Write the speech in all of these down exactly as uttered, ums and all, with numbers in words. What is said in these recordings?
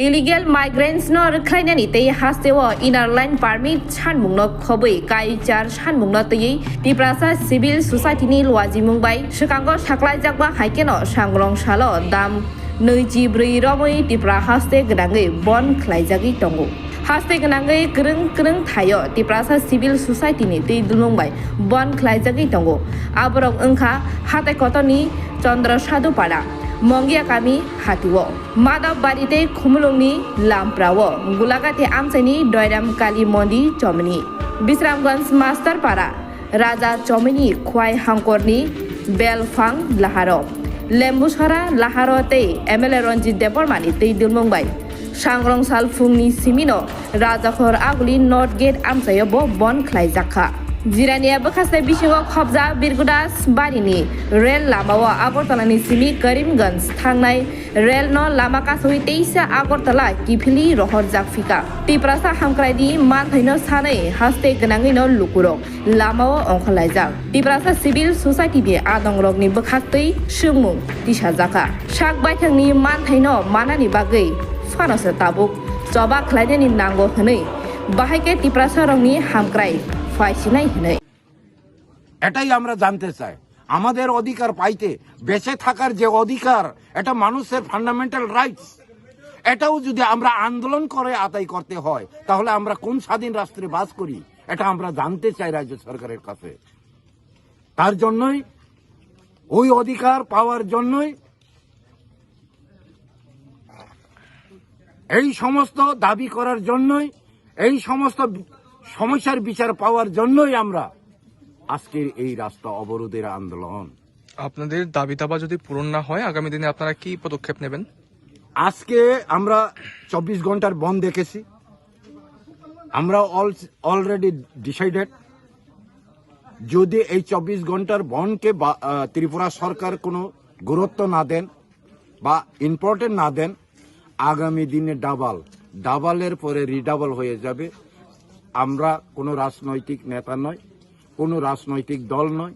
Illegal migrants no rwkhlainani tei hasteo Inner Line Permit sanmungno khobwi kaichar sanmungno twiwi Tiprasa Civil Society ni luajimung bai swkango saklaijakma hai kheno sangrong salo dam nwichi bwrwi romwi Tipra haste gwnangwi bon khlaijagwi tongo. Haste gwnangwi kwrwng kwrwng thaio Tiprasa Civil Society ni twi dulmung bai bon khlaijagwi tongo. Aborok wngkha hatai kotorni Chandra Sadhu Para, Mongia Kami hatio, Madhav Bari tei Khumulwngni Lamprao, Gulagati amchaini Doiram Kali Mondir chomni, Bisramganj Master Para, Raja chomini Khwai Hangkorni Belphang Laharo, Lembusara Laharo tei M L A Ranjit Debbarmani twi dulmung bai sangrong sal phungni simino Rajakhor Aguli North Gate amchaio bo bon khlaijakha. Jirania bwkhaste bisingo khobjak Birgudas barini rel lamao Agartala ni simi Karimganj thangnai rel no lama kasawi teisa Agartala kiphilwi rohorjak phika. Tiprasa hamkrai di manthaino sanwi haste gwnangwino lukurok lamao ongkhorlaijak. Tiprasa Civil Society ni adongrokni bwkhaktwi swngmung tisajakha. Sak baithangni manthaino manani bagwi phano se tabuk choba khlainani nango hwnwi bahai khe Tiprasarokni hamkrai phaisinai hwnwi. এটাই আমরা জানতে চাই। আমাদের অধিকার পাইতে, বেঁচে থাকার যে অধিকার, এটা মানুষের ফান্ডামেন্টাল রাইটস, এটাও যদি আমরা আন্দোলন করে আদায় করতে হয়, তাহলে আমরা কোন স্বাধীন রাষ্ট্রে বাস করি, এটা আমরা জানতে চাই রাজ্য সরকারের কাছে। তার জন্যই, ওই অধিকার পাওয়ার জন্যই, এই সমস্ত দাবি করার জন্যই, এই সমস্ত সমস্যার বিচার পাওয়ার জন্যই আমরা আজকের এই রাস্তা অবরোধের আন্দোলন। আপনাদের দাবি দাবা যদি পূরণ না হয়, আগামী দিনে আপনারা কি পদক্ষেপ নেবেন? আজকে আমরা চব্বিশ ঘন্টার বন্ধ দেখেছি। আমরা অলরেডি ডিসাইডেড, যদি এই চব্বিশ ঘন্টার বন্ধকে বা- আহ, ত্রিপুরা সরকার কোনো গুরুত্ব না দেন বা ইম্পর্টেন্ট না দেন, আগামী দিনে ডাবল, ডাবলের পরে রিডাবল হয়ে যাবে। আমরা কোনো রাজনৈতিক নেতা নয়, কোনো রাজনৈতিক দল নয়।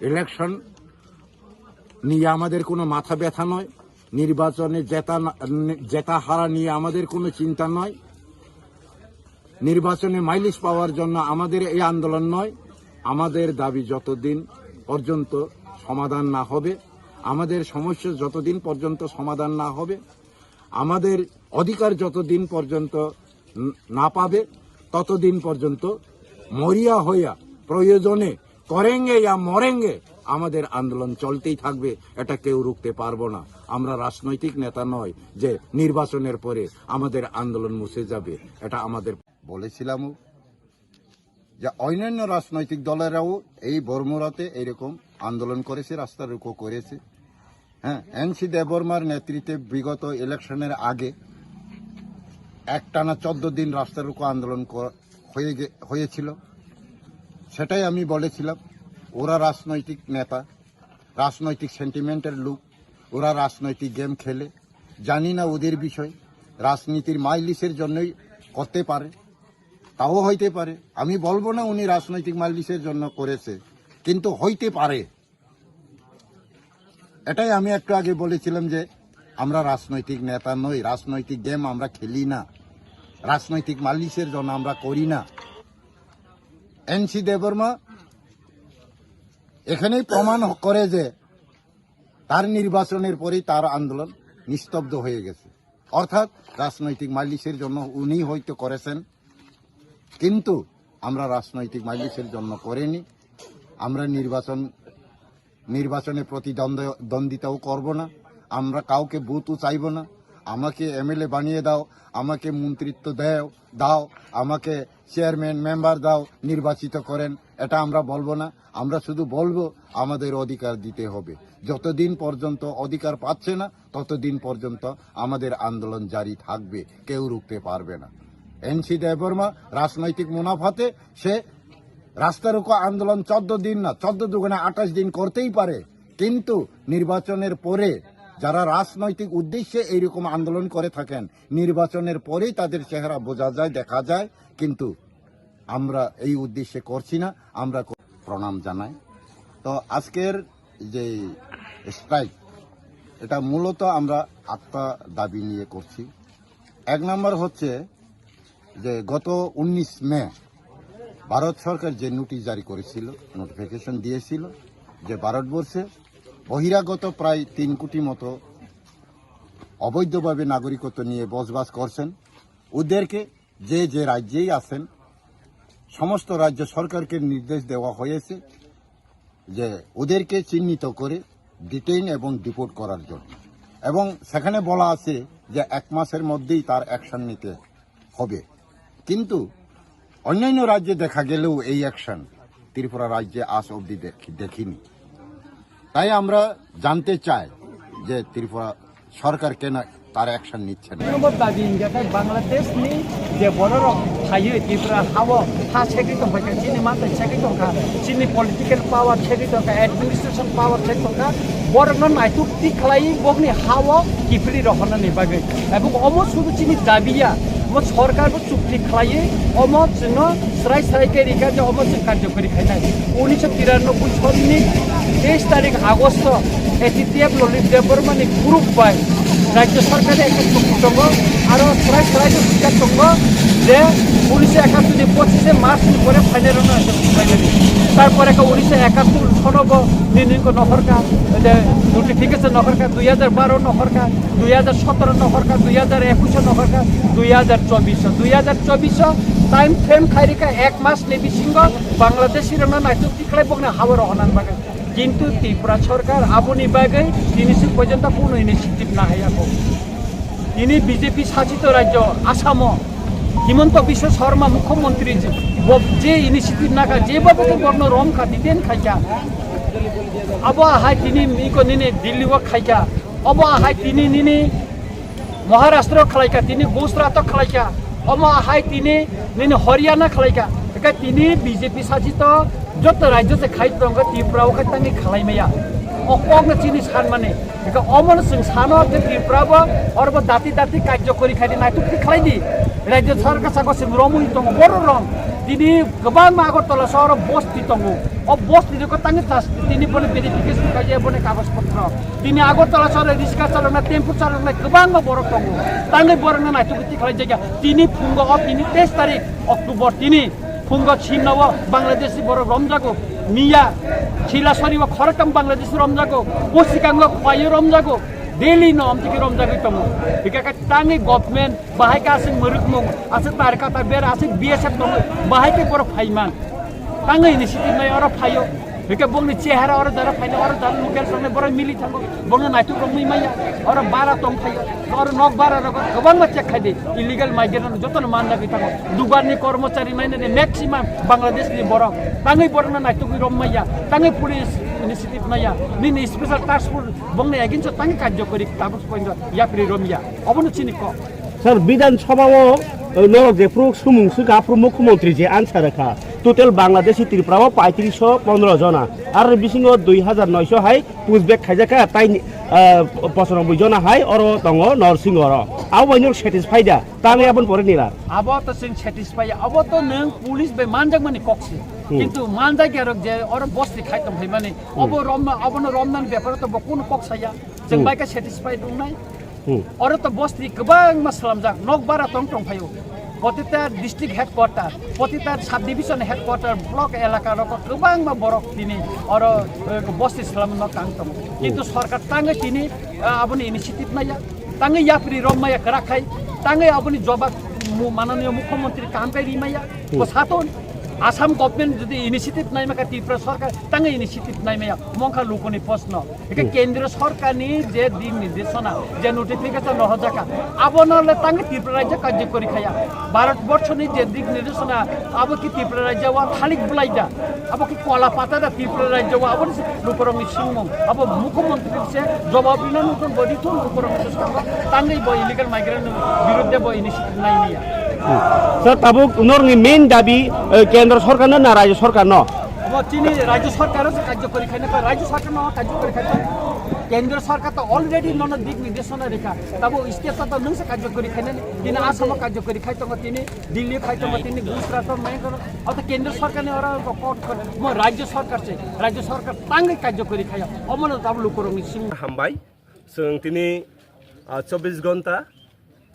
ইলেকশন নিয়ে আমাদের কোনো মাথা ব্যথা নয়, নির্বাচনে জেতা না- জেতা হারা নিয়ে আমাদের কোনো চিন্তা নয়। নির্বাচনে মাইলেজ পাওয়ার জন্য আমাদের এই আন্দোলন নয়। আমাদের দাবি যতদিন পর্যন্ত সমাধান না হবে, আমাদের সমস্যা যতদিন পর্যন্ত সমাধান না হবে, আমাদের অধিকার যতদিন পর্যন্ত ন- না পাবে, ততদিন পর্যন্ত মরিয়া হইয়া প্রয়োজনে করেঙ্গে ইয়া মরেঙ্গে আমাদের আন্দোলন চলতেই থাকবে। এটা কেউ রুখতে পারবো না। আমরা রাজনৈতিক নেতা নয় যে নির্বাচনের পরে আমাদের আন্দোলন মুছে যাবে, এটা আমাদের বলেছিলামও যে অন্যান্য রাজনৈতিক দলেরাও এই বড়মুড়াতে এইরকম আন্দোলন করেছে, রাস্তা রোকো করেছে। হ্যাঁ, এনসি দেববর্মার নেতৃত্বে বিগত ইলেকশনের আগে একটানা চোদ্দ দিন রাস্তা রোকো আন্দোলন কর- হয়ে গে- হয়েছিল। সেটাই আমি বলেছিলাম, ওরা রাজনৈতিক নেতা, রাজনৈতিক সেন্টিমেন্টের লোক, ওরা রাজনৈতিক গেম খেলে। জানি না ওদের বিষয়, রাজনীতির মাইলিসের জন্যই করতে পারে, তাও হইতে পারে। আমি বলবো না উনি রাজনৈতিক মাইলিসের জন্য করেছে, কিন্তু হইতে পারে। এটাই আমি একটু আগে বলেছিলাম যে আমরা রাজনৈতিক নেতা নই, রাজনৈতিক গেম আমরা খেলি না, রাজনৈতিক মালিশের জন্য আমরা করি না। এনসি দেববর্মা এখানেই প্রমাণ করে যে তার নির্বাচনের পরেই তার আন্দোলন নিস্তব্ধ হয়ে গেছে। অর্থাৎ রাজনৈতিক মালিশের জন্য উনি হয়তো করেছেন, কিন্তু আমরা রাজনৈতিক মালিশের জন্য করিনি। আমরা নির্বাচন নির্বাচনে প্রতিদ্বন্দ্ব- দ্বন্দ্বিতাও করব না। আমরা কাউকে ভোটও চাইব না। আমাকে এমএলএ বানিয়ে দাও, আমাকে মন্ত্রিত্ব দাও দাও, আমাকে চেয়ারম্যান মেম্বার দাও, নির্বাচিত করেন, এটা আমরা বলবো না। আমরা শুধু বলবো আমাদের অধিকার দিতে হবে। যতদিন পর্যন্ত অধিকার পাচ্ছে না, ততদিন পর্যন্ত আমাদের আন্দোলন জারি থাকবে, কেউ রুখতে পারবে না। এনসি দেববর্মা রাজনৈতিক মুনাফাতে সে রাস্তা রোকো আন্দোলন চোদ্দ দিন না, চোদ্দ দুগুণে আঠাশ দিন করতেই পারে, কিন্তু নির্বাচনের পরে যারা রাজনৈতিক উদ্দেশ্যে এইরকম আন্দোলন করে থাকেন, নির্বাচনের পরেই তাদের চেহারা বোঝা যায়, দেখা যায়। কিন্তু আমরা এই উদ্দেশ্যে করছি না। আমরা ক- প্রণাম জানাই। তো আজকের যে স্ট্রাইক, এটা মূলত আমরা আটটা দাবি নিয়ে করছি। এক নম্বর হচ্ছে যে গত উনিশ মে ভারত সরকার যে নোটিশ জারি করেছিল, নোটিফিকেশন দিয়েছিল যে ভারতবর্ষে বহিরাগত প্রায় তিন কোটি মতো অবৈধভাবে নাগরিকত্ব নিয়ে বসবাস করছেন, ওদেরকে যে যে রাজ্যেই আছেন সমস্ত রাজ্য সরকারকে নির্দেশ দেওয়া হয়েছে যে ওদেরকে চিহ্নিত করে ডিটেইন এবং ডিপোর্ট করার জন্য। এবং সেখানে বলা আছে যে এক মাসের মধ্যেই তার অ্যাকশন নিতে হবে। কিন্তু অন্যান্য রাজ্যে দেখা গেলেও এই অ্যাকশন ত্রিপুরা রাজ্যে আজ অবধি দেখ-, দেখিনি। তাই আমরা জানতে চাই যে ত্রিপুরা সরকার কেন তার অ্যাকশন নিচ্ছে না। নম্বর দাবি হিংসাkai Bangladesh ni je bororok phaiwi Tripura hao ha segwi tongkha, chini mantai segwi tongkha, chini political power segwi tongkha, administration power segwi tongkha, borokno naituk tik khlai bokni hao kiphilwi rohornani bagwi. Ebong omo sudu chini dabi ya, omo sorkar bo chukti khlaiwi omo chwngno srai srai khe rikha je omo chwng karjokori khainai. Unisho tiranoboi sonni teis tarik Agosto A T T F Lolip Debbarma ni group bai Rajya Sarkar ni ekta chukti tongo, aro srai srai khe swijak tongo je unisho ekattor ni pochishe March ni pore final rwno ekta chukti painani. Tarpore khe unisho ekattor sono bo nini ko nohorka, je notification nohorka, dui hajar baro nohorka, dui hajar sotoro nohorka, dui hajar ekush nohorka, dui hajar chobbish, dui hajar chobbish time frame khairika ek mas ni bisingo Bangladeshi rokno naituk tikhlai bokni hao rohornani bagwi. Kintu Tripura sorkar aboni bagwi tini si porjonto kuno initiative nahayako. Tini B J P sachito rajyo Asamo Himanta Biswa Sarma mukhyamantri je, bo je initiative naka, jeba bo borno romkha, detain khaikha. Abo ahai tini miko nini Delhi o khaikha. Obo ahai tini nini Maharashtra khlaikha, tini Gujarat khlaikha, omo hai tini nini Haryana khlaikha. Eka tini B J P sachito joto rajyo se khai tongo, Tripura o khai tangwi khlai maya. O kokno chini sanmani. Eka omono chwng sano je Tripura bo orbo dati dati karjo kori khai di, naituk ti khlai di. Rajyo sarkar sako chwng romwi tongo, boro rom. Tini kwbangma Agartala sohoro bosti tongo. O bosti rok tangwi tas tini boni verification khai je boni kagoj potro. Tini Agartala sohoro riska chaloknai, tempo chaloknai kwbangma borok tongo. Tangwi borokno naitugwi tikhlai jagya. Tini phungo o tini teis tarik October tini phungo Simna o Bangladeshi borok romjago. Miya Silasori o khoroktham Bangladeshi romjago. Bwskango Khwai o romjago. Delhi no amtiki romjagwi tongo. Hikha khe tangwi government bahai khe aswk mwrwkmung, aswk tarika ta ber, aswk B S F tongo. Bahai khe borok phaiman. Tangwi initiative nai oro phaio. Hwnkhe bongni chehara oro jara phaina, oro jara local sangnai borok mili thango. Bongni naituk rok mui maya. Oro bara tong phaio. Oro nok bara rok kwbangma check khai di. Illegal migrant rok jotono man jagwi thango. Dugar ni kormochari nainani maximum Bangladesh ni borok. Tangwi borokno naitukwi rom maya. Tangwi police initiative naya. Nini special task force bongni against o tangwi karjokori tabuk pointo yapri rom ya. Obono chini kok. Sir, Bidhan Sabha o, eh, norok jephru sumung swkha, aphru Mukhyamantri je answer rwkha. Total Bangladeshi Tripura o paitris so pondro jona. Aro bisingo dui hajar noisho hai pushback khaijakha, tai, eh, pochanoboi jona hai oro tongo Norsingo oro. Abo bai norok satisfy da? Tangwi aboni pore nila. Abo to chwng satisfy, abo to nwng police bai manjakmani kok se. Hmm. Kintu manjakya rok je oro bosti khai tong phaimani, hmm, obo romna, obono romnani beparo to bo kunu kok saya. Chwng, hmm, bai khe satisfied wngnai. Hmm. Oro to bosti kwbangma swlamjak, nok bara tong tong phaio. Protita district headquarter, protita sub division headquarter, block elaka rogo kwbangma borok tini oro, eh, bosti swlamno tang tongo. Kintu, hmm, sorkar tangwi tini, eh, aboni initiative naya, tangwi yapri rom maya kwrak khai, tangwi aboni jobab mu-, mananiya mukhyamantri kam kai ri maya. Hmm. Bo saton Assam government jodi initiative nai maka Tripura sorkar tangwi initiative nai maya, mongkha lukuni proshno. Eke, hmm, kendro sorkarni je dik nirdeshona, je notification rohorjakha, abono le tangwi Tripura rajyo karjokori khaya. Bharat borshoni je dik nirdeshona, abo ki Tripura rajyo o thalik bwlai da? Abo ki kola pata da Tripura rajyo o? Abo ni se lukurokni singmung. Abo mukhyamantri se jobab rina nukon bodi thun lukurokni singmung. Tangwi bo illegal migrant biruddhe bo initiative nai niya. Hmm. Sir, tabuk norokni main dabi, eh, kendro sorkarno na rajyo sorkarno? Obo chini rajyo sorkar se karjokori khaina, rajyo sorkarno karjokori khaina. Kendro sorkar to already nono dik nirdeshona rikha. Tabo state to nwng se karjokori khainani. Tini Assam o karjokori khai tongo, tini Delhi khai tongo, tini Gujarat o, Mangalore o, to kendro sorkar ni oro to court, court, mo rajyo sorkar se, rajyo sorkar tangwi karjokori khaya. Omono tabo lukurokni sing. Hambai, chwng tini, ah, chobbish ghonta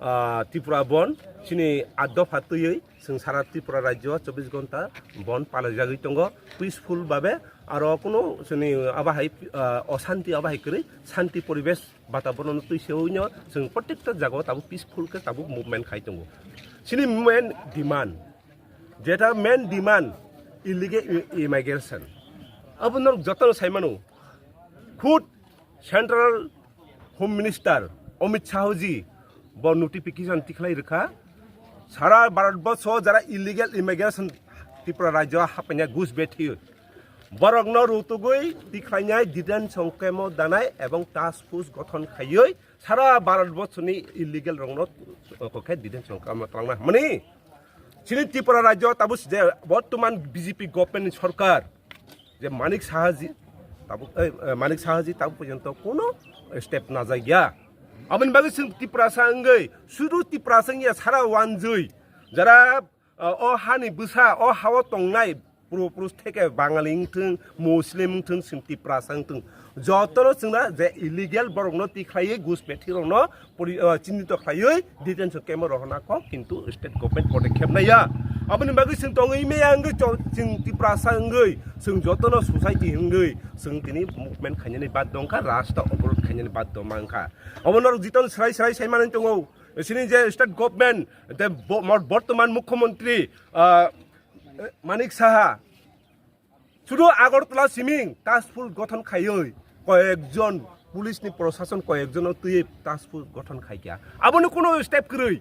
Ah, Tripura bon, chini addo phatwi, chwng sara Tripura rajyo chobbish ghonta bon palaijagwi tongo, peaceful babe, aro kuno chini abahai, ah, osanti abahai kwrwi, santi poribesh bataboron twi seoino chwng protekta jagao tabuk peaceful khe tabuk movement khai tongo. Chini main demand, jeta main demand illegal i-, immigration. Abo norok jotono sai mano, khud Central Home Minister Amit Shah ji bo notification tikhlai rwkha. Sara Bharat borso jara illegal immigration Tripura rajyo hapaina gus bethiyo. Borokno rutugwi tikhlainai detention camp-o danai ebong task force gothon khaiwi sara Bharat borsoni illegal rokno kokhe detention camp-o twlangna hwnmani. Chini Tripura rajyo tabuk je bortoman B J P government ni sorkar, je Manik Saha ji, tabuk, eh, eh, Manik Saha ji tabuk porjonto kuno step najak ya. Aboni bagwi chwng Tiprasa wngwi, sudu Tiprasa wngya sara wanjwi, jara, eh, o hani bwsa, o hao tongnai puro purus theke Bangali wngthwng, Muslim wngthwng, chwng Tiprasa wngthwng, jotono chwngna je illegal borokno tikhlaiwi gus pethi rokno pori-, ah, chinito khlaiwi detention camp-o rohorna kok, kintu state government podekkhep naiya. Aboni bagwi chwng tongwi meya wngwi cho-, chwng Tiprasa wngwi, chwng jotono society wngwi, chwng tini movement khainani baddo wngkha, rasta oborot khainani baddo mankha. Obo norok jitoni srai srai sai manwi tongo. Chini je state government, je bo-, mor-, bortoman mukhyamantri, ah, Manik Saha, sudu Agartala siming task force gothon khaiwi koyekjon police ni prosason koyekjono twiwi task force gothon khaikha. Aboni kuno step kwrwi.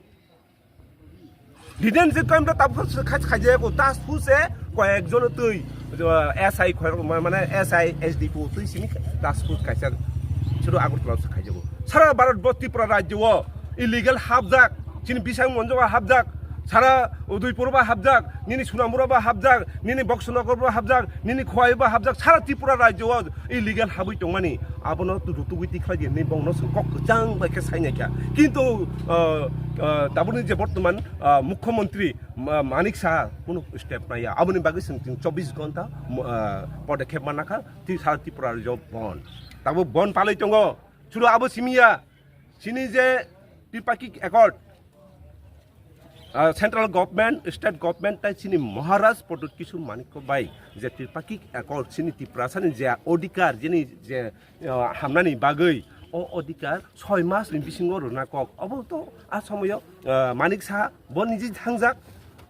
Detention camp-o task force khai-, khaijaya ko task force e koyekjono twi, uh, S I khoi-, ma-, mane S I S D P O twi simi task force kaisa sudu Agartala se khaijago. Sara Bharat bo Tripura rajyo o illegal hapjak, chini bisang monjogo hapjak, sara Udaipur bo hapjak, nini Sunamura bo hapjak, nini Boksonogor bo hapjak, nini Khowai bo hapjak, sara Tripura rajyo o illegal habwi tongmani, abono tu-, rutugwi tikhlai di hinwi bongno chwng kok kwchang bai khe sainai kha. Kintu, ah, ah, tabukni je bortoman, ah, mukhyamantri, ma-, Manik Saha kuno step naiya. Aboni bagwi chwng tin chobbish ghonta, mo-, ah, podekkhep manakha, ti sara Tripura rajyo bon. Tabuk bon palwi tongo. Chwng abo simiya, chini je Tripartite Accord, ah, central government, state government tai chini Maharaj Pradyut Kishore Manikya bai je Tripartite Accord chini Tiprasani je odhikar, jini je, ah, hamnani bagwi o odhikar soi mas ni bisingo rwna kok. Obo to a somoyo, ah, Manik Saha bo niji thangjak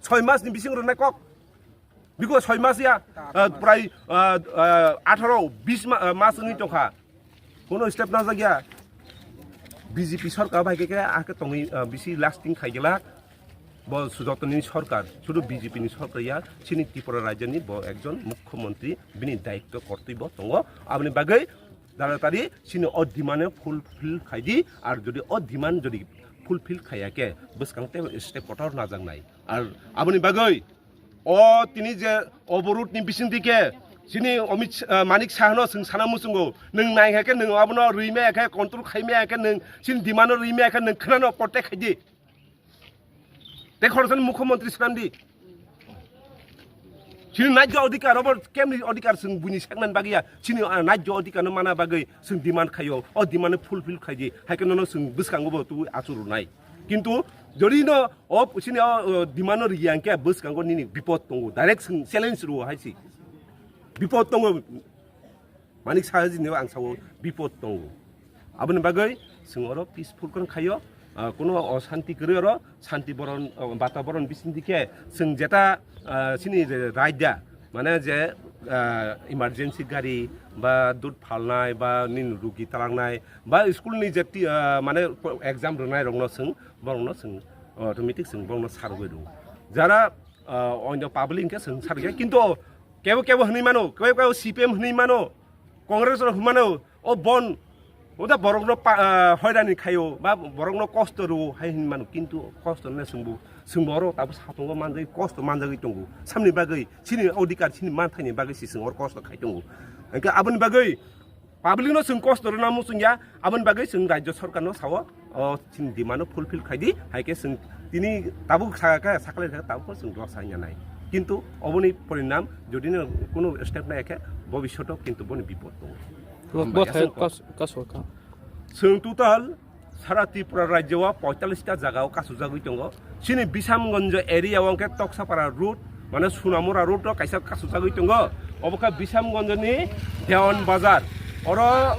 soi mas ni bisingo rwna kok. Biko soi mas ya, ah, prai, ah, ah, atharo bis ma-, ah, mas wngwi tongkha. Kono step najak ya. B J P sorkar bai khe, khe, ah, khe tongwi, ah, bisi lasting khai gela. Bo sujotoni sorkar, sudu B J P ni sorkar ya, chini Tripura rajyoni bo ekjon mukhyamantri, bini daitto kortoi bo tongo. Aboni bagwi taratari chini o demand fulfill khai di, ar jodi o demand jodi fulfill khaiya khe, bwskang tei step kotor najaknai. Ar aboni bagwi o tini je oborot ni bising dike chini Amit, ah, Manik Saha no chwng sana muchungo, nwng nai khe nwng abono rwi maya khe, control khai maya khe nwng, chini demand no rwi maya khe nwng khwnano protect khai di. Te khoroksa ni mukhyamantri swnam di. Chini najjo odhikar, obo kemni odhikar chwng buini saknani bagwi ya. Chini, ah, najjo odhikar no mana bagwi chwng demand khaio. O demand no fulfill khai di. Hai khe nono chwng bwskango bo twi achuk rwnai. Kintu jodi no o chini o, o demand no rwya hwnkhe bwskango nini bipod tongo. Direct chwng challenge rwo hai se. Bipod tongo. Manik Saha ji ni ang sao bipod tongo. Aboni bagwi chwng oro peaceful khe khaio, ah, kuno osanti kwrwi oro, santi boron, ah, bataboron bising dike chwng jeta, ah, chini je raida, mane je, ah, emergency gari ba dud phalnai ba nini rugi talangnai ba school ni je ti-, ah, mane exam rwnai rokno chwng, borokno chwng automatic chwng borokno sarwi rw. Jara, ah, oino public hwnkhe chwng sarwi, kintu kebo kebo hwnwi mano, kebo kebo C P M hwnwi mano, Congress rok hwnwi mano, o bon, o da borokno pa-, ah, hoirani khaio, ba borokno kosto rwo hai hwnwi mano, kintu kosto no chwngbo, chwngbo oro tabuk satungo manjagwi, kosto manjagwi tongo. Samni bagwi, chini odhikar, chini manthaini bagwi se chwng oro kosto khai tongo. Hwnkhe aboni bagwi public no chwng kosto rwna muchung ya, aboni bagwi chwng rajyo sorkar no sao, o chini demand no fulfill khai di, hai khe chwng tini tabuk sakha khe, sakhlai khe tabuk chwng rwsa wngya nai. Kintu oboni porinam jodi no kunu step nai khe, bobishoto kintu boni bipod tongo. Bo thai kas-, kaso kha. Chwng total Sara Tripura rajyo o poitallis ta jaga o kasujagwi tongo. Chini Bisamganj area o hwnkhe Toksapara road, mane Sunamura road o kaisa kasujagwi tongo. Obo khe Bisamganj ni Dewan Bazar. Oro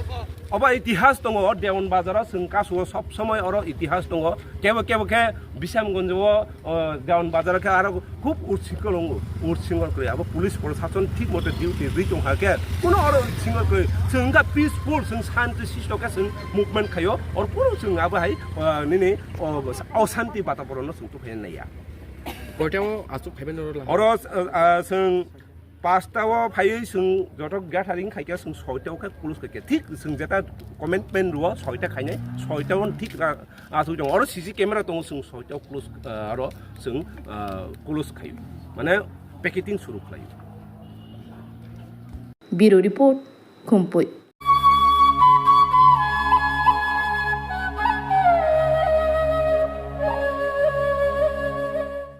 obo itihas tongo, o Dewan Bazar o chwng kasuo sob somoi oro itihas tongo. Kebo kebo khe Bisamganj o, o, Dewan Bazar o khe aro khub ursingkol wngo, ursingkol kwrwi. Abo police proshashan thik mote duty rwi tong kha khe, kuno oro ursingkol kwrwi. Chwng wngkha peaceful, chwng shanti sisto khe chwng movement khaio, oro kuno chwng abo hai, ah, nini, oh, oshanti bataboron no chwng tuphai naiya. Koita o aswk phaibai norok lang? Oro, ah, chwng pasta o phaiwi chwng joto gathering khaikhe chwng soita o khe close khaikhe. Thik chwng jeta commitment rwo soita khainai, soita o thik ra-, aswk tongo. Oro C C camera tongo, chwng soita o close, ah, aro chwng, ah, close khaio. Mane packeting suru khlaio. Bureau Report, Khumpui.